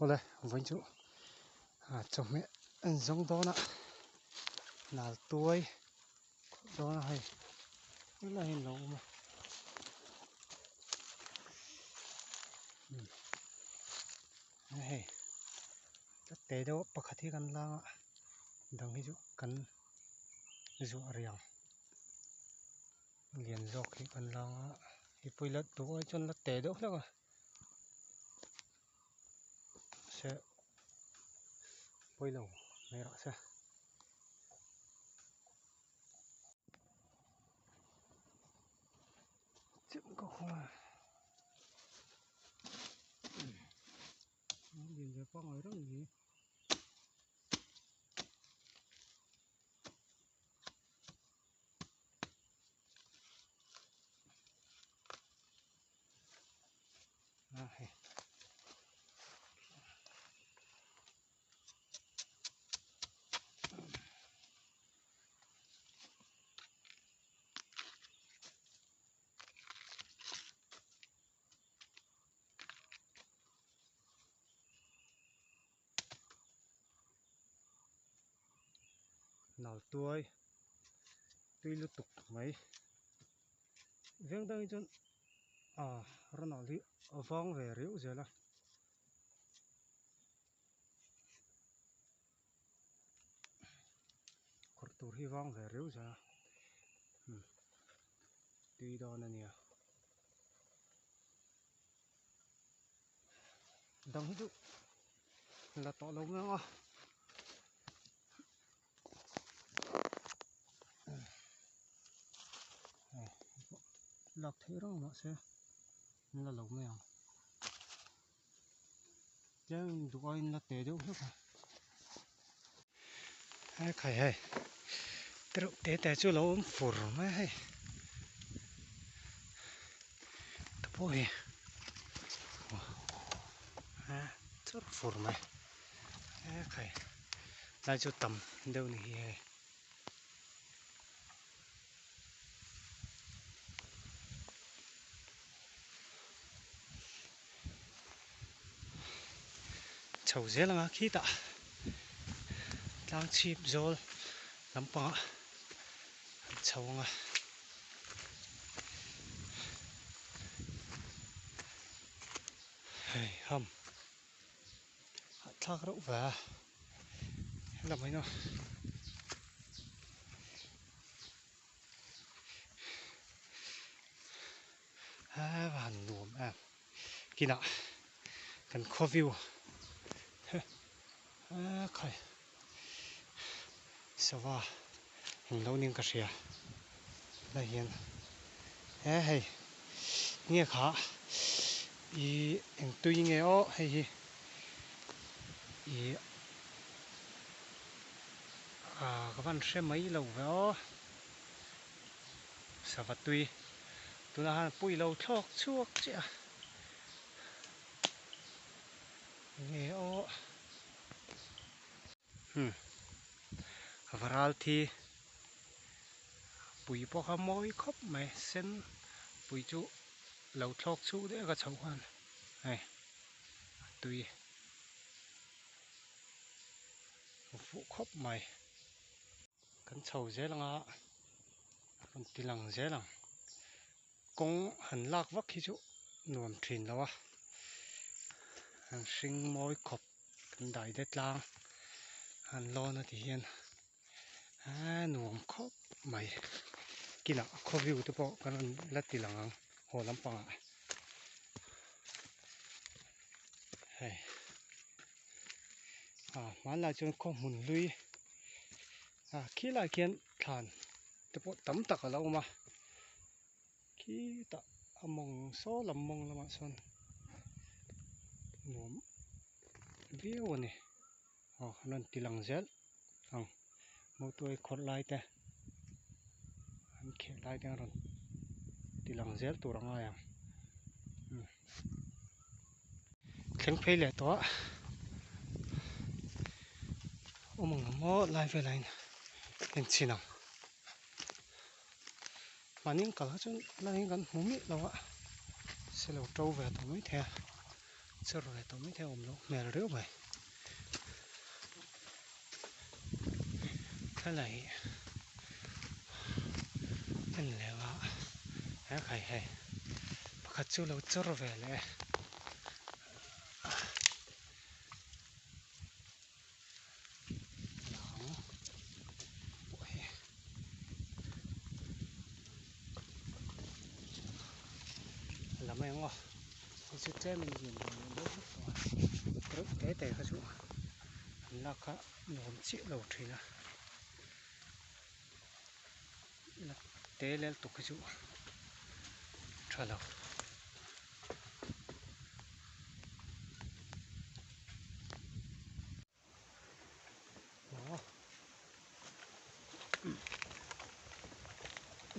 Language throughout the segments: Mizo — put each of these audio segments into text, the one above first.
Awle vawiin chu chawhmeh an zawng dawn a nal tuai khawp dawn a hei helai hi an lo awm a hei tlat te deuh pakhat hi kan lang a dang hi chu kan zuah riang lian zawk hi kan lang a hei pawh hi la duh ai chuan la te deuh hlek a. Se pawilo mai rawh se. Chim ka khawng a. Lian ve pangngai reng ni. A hei nal tuai tui lutuk mai veng dangin chuan ah rawnal hi a vang ve riau zel a. Khawrh tur hi vang ve riau zel a umm tui dawn a nia. Dang hi chu la tawh lo mai ang a. Lak theih reng mahse an la lo mai ang tlem duh aiin la teh deuh hlek a hekhai hei tereuh te te chu a lo awm fur mai a hei te pawh hi chawrh fur mai hekhai lai chu tam deuh ni hi hei. Chho zel anga khitah tlang chhip zawl lampangah an chho anga hei ham hahthlak reuh ve a helam hi a va han nuam em kinah kan khaw view a khai sava englo ning ka hria lai hian he hei nge kha ih eng tui nge aw hei hi ih ah ka van hre mai lo ve aw sava tui tunah hian pui lo thlawk chhuak chiah a nge aw hmm varal thi pui pawh kha mawi khawp mai sen pui chu lo thlawk chhuak daih a ka chhoh khan hei a tui fuh khawp mai kan chho zel anga rawn ti lang zel ang kawng han lak vak hi chu nuam thin lo a an hring mawi khawp kan dai det tlang an lawn a ti hian a nuam khawp mai kinah khaw view te pawh kan rawn la ti lang ang haw lampangah hei ah hmanlai chuan khaw hmun hlui ah khilai khian thlan te pawh tam tak a lo awm a khitah a mawng saw lam mawng lamah sawn nuam viau a ni aw an rawn ti lang zel ang motor khawrh lai te an kheh lai te an rawn ti lang zel tur a ngai ang umm thleng phei leh tawh a awm ang maw lai velah hian en chhin ang mahni an kal kha chuan lai hi kan hmu miah lo a se lo to ve tawh mai thei a. Chawr ve tawh maithei a awm loh hmel riau mai. Helai hi en leh ang a he khai hei pakhat chu lo chawr ve leh e. Lang pawh hi a la mai ang aw hei chu tlem in lian ve leh deuh hlek tawh a reuh te te kha chu an lak kha nuam chiah lo thin a la te lel tuk hi chu tha lo.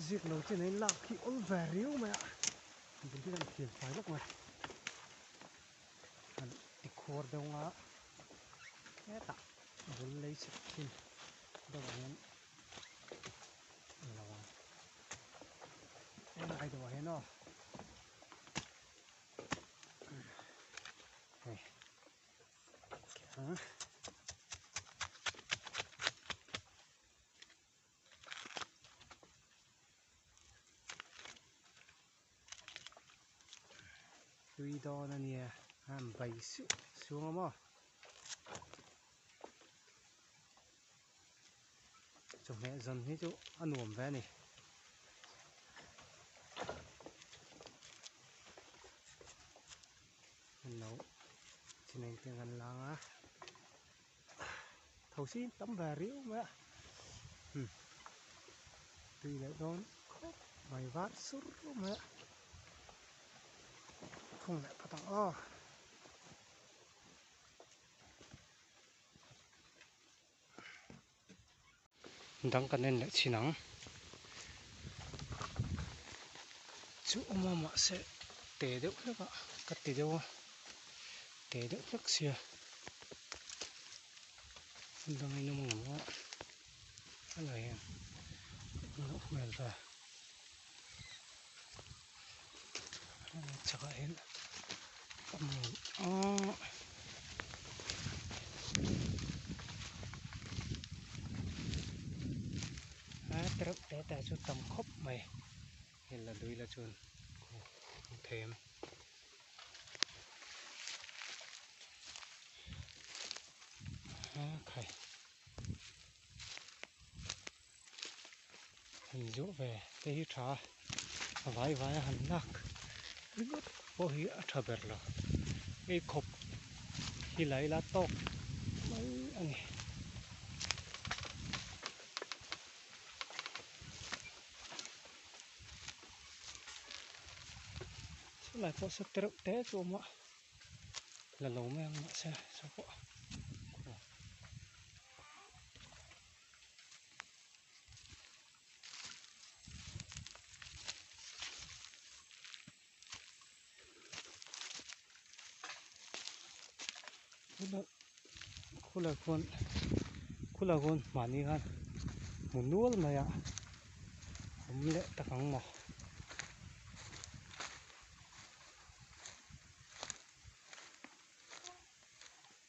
Zik lo chin a in lak hi awl ve riau mai a bul hi kan thian fai lawk mai han ti khuar deuh ang a hetah bul lei chhep thin deuh ah hian a lo ang helai deuh ah hian aw hei. Tui dawn a nia a han bai suh suang a maw chawhmeh zawn hi chu a nuam ve a ni. No chineng te kan lang a thosi tam ve riau mai a hmm tui leh dawn khawp mai var sur mai a thung leh phawt ang aw. Dang kan en leh chin ang chu awm a mahse te deuh hlek a ka ti deuh a te deuh hlek sia dang in awm ang a helai hian a loh hmel ve helai chhakah hian a awm a. A tereuh te te chu tam khawp mai hei la dui la chuan hmu thei ang a khai han zuah ve te hi tha a vai vai a han lak ringawt pawh hi a tha ber lo ei khawp hi la ila tawk mai a ni. Chulai pawh saw tereuh te chu a awm a la lo mai ang mahse saw pawh. Khulai khuan khulai khuan mahni khan hmu nual mai a awm leh tak ang maw.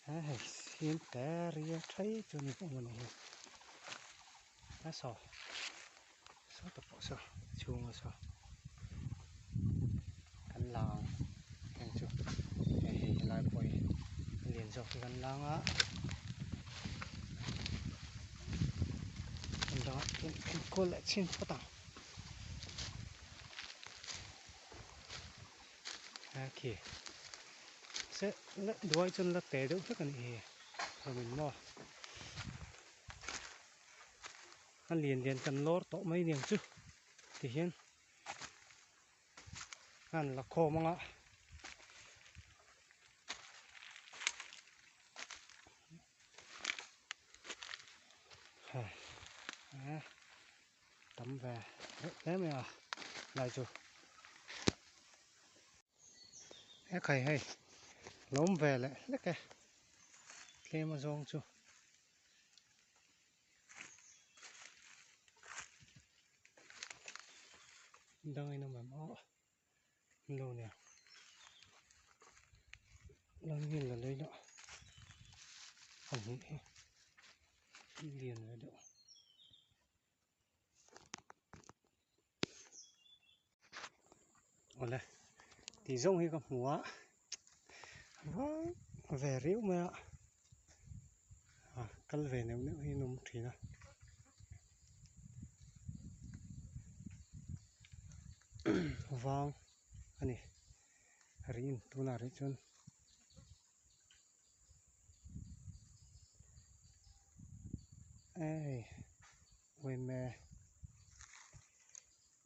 He hei siam te ria thai chu ni pawh maw ni hi a saw saw ta pawh saw chhunga saw kan la ang heng chu hei hei helai pawh hi a lian zawk hi kan lang a hmun dangah hian enkawl leh chhin phawt ang a khi. Se la duai chuan la te deuh hlek a nih hi hlawmin maw a lian lian kan lawr tawh mai aniang chu tihian a han la khawm ang a. Tam ve reuh hle mai a lai chu. He khai hei lawm ve leh hlek e tlem a zawng chu. Dang in awm em aw an lo nia. Lai vel la lei lah a hnih hi lian ve deuh. Awle tih zawng hi ka hmu a vang ve riau mai a ah kal ve neuh neuh hi an awm thin a vang a ni rin tunah rih chuan. Hei uime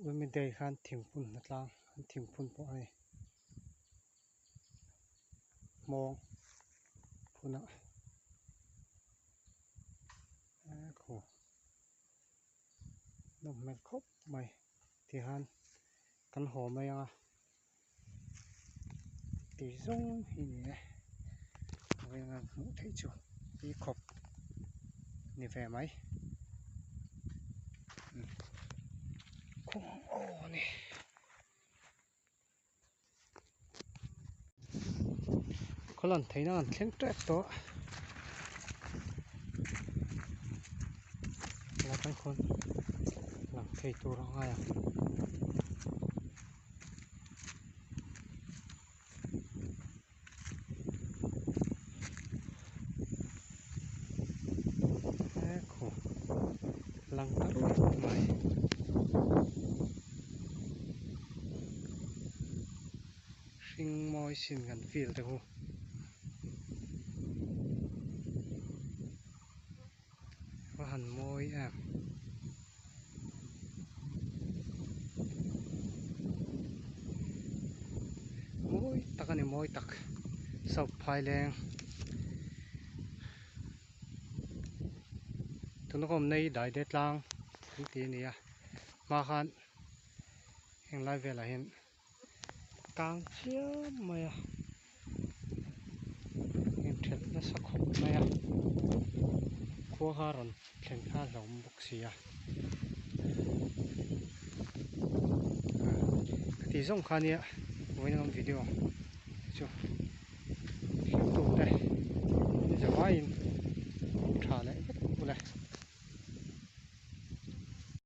uime day khan thingphun hna tlang an thingphun pawh hei hmawng phunah e khaw nawm hmel khawp mai tihian kan haw mai ang a. Tih zawng hi ni e vawiin an hmuh theih chu tui khawp ni ve mai khum aw a ni khaw lan theihna an thleng tep tawh a atang khawn lang thei tur a ngai ang. He khu lang ta ruih mai. Hring mawi sin kan feel te khu. Va han mawi em. Mawi tak a ni mawi tak South Phaileng tuna ka awmna hi Daide tlang an ti a ni a hma khan heng lai velah hian kang chiam mai a inthelh nasa khawp mai a khua kha rawn thlen kha a hlauhawm bawk si a ka tih zawng kha nia vawiin ang video chu hrilh tute in zavaiin.